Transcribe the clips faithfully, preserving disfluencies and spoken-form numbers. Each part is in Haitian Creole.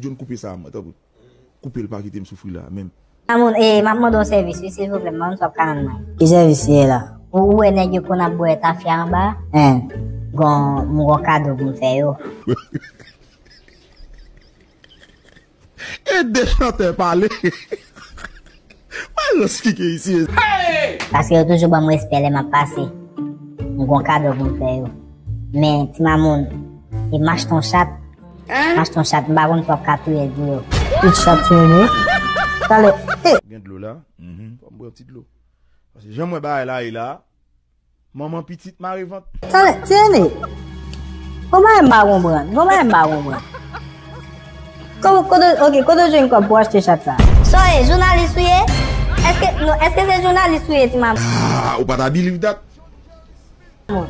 John, koupe sa, mwen, tanpri. Koupe l, pa kite m soufri la, menm. Mamoun, e, m ap mande yon sèvis, wi, silvouplè, m pa konn si w ap ka rann mwen. Ki sèvis li ye la? Ou, ou wè nèg yo konn ap bwè tafya anba? Hein. Gon, m gon kado pou m fè yo. E de chantè pale. Mwen rann kike isi. Paske yo toujou ban m respè lè m ap pase. M gon kado pou m fè yo. Men, ti mamoun, e m achte yon chat. M achte yon chat, m pa konn si w ap ka touye l pou yo. Tout chat se yo. Talè, e. Gen dlo la? Mhm. Fò m pran ti dlo. Paske jan m wè bagay la ye la, manman pitit mare vant. Talè, ti nene. Gon bagay m pa konprann. Gon bagay m pa konprann. Kote, kote, ok, kote w jwenn kòb pou achte chat sa? Sa w ye, jounalis ou ye? Èske, non, èske se jounalis ou ye, ti mamoun? Ah, ou pa ta believe that?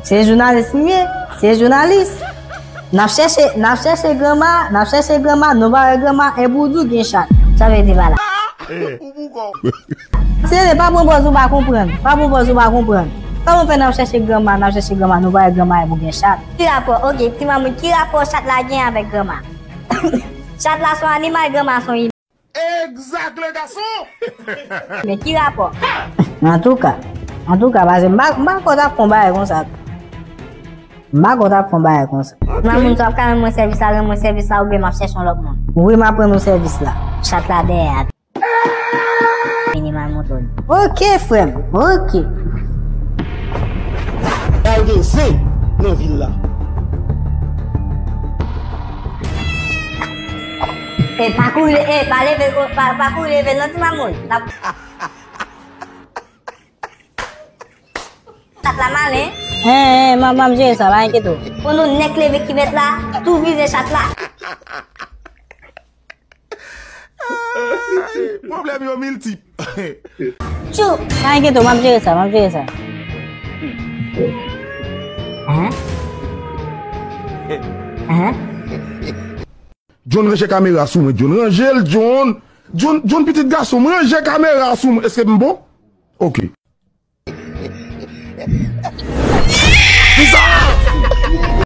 Se jounalis li ye, se jounalis. N ap chèche, n ap chèche granma, n ap chèche granma, nou pa wè granma, epi w di w gen chat. Sa w vle di pa la? Ou boukò. Ti nene, pa pran pòz ou pa konprann, pa pran pòz ou pa konprann. Kòman fè n ap chèche granma, n ap chèche granma, nou pa wè granma, epi w gen chat? Ki rapò? Ok, ti mamoun, ki rapò chat la gen avèk granma? Chat la se yon animal, granma se yon Exact, le garçon! Men ki rapò? Antouka, antouka, paske m pa, m pa kwè w t ap fè yon bagay konsa. M pa kwè w t ap fè yon bagay konsa. Mamoun, si w ap ka rann mwen sèvis la, rann mwen sèvis la, oubyen m ap chèche yon lòt moun. Wi, m ap rann ou sèvis la. Chat la dèyè a. Vini m al montre w li. Ok, frè m, ok. Bagay gen zen nan vil la. E pa kouri, e pa leve, pa, pa kouri leve non, ti mamoun. N ap Chat la malen. Hein, hein, m ap, m ap jere sa, pa enkyete w. Pou nou nèk leve kivèt la, tou vize chat la. Pwoblèm yo miltip. Tchou! Pa enkyete w, m ap jere sa, m ap jere sa. Hein? Hein? John, ranje kamera sou mwen, John. Ranje l, John. John, John, pitit gason m, ranje kamera sou mwen. Èske m bon? Ok. Kisa?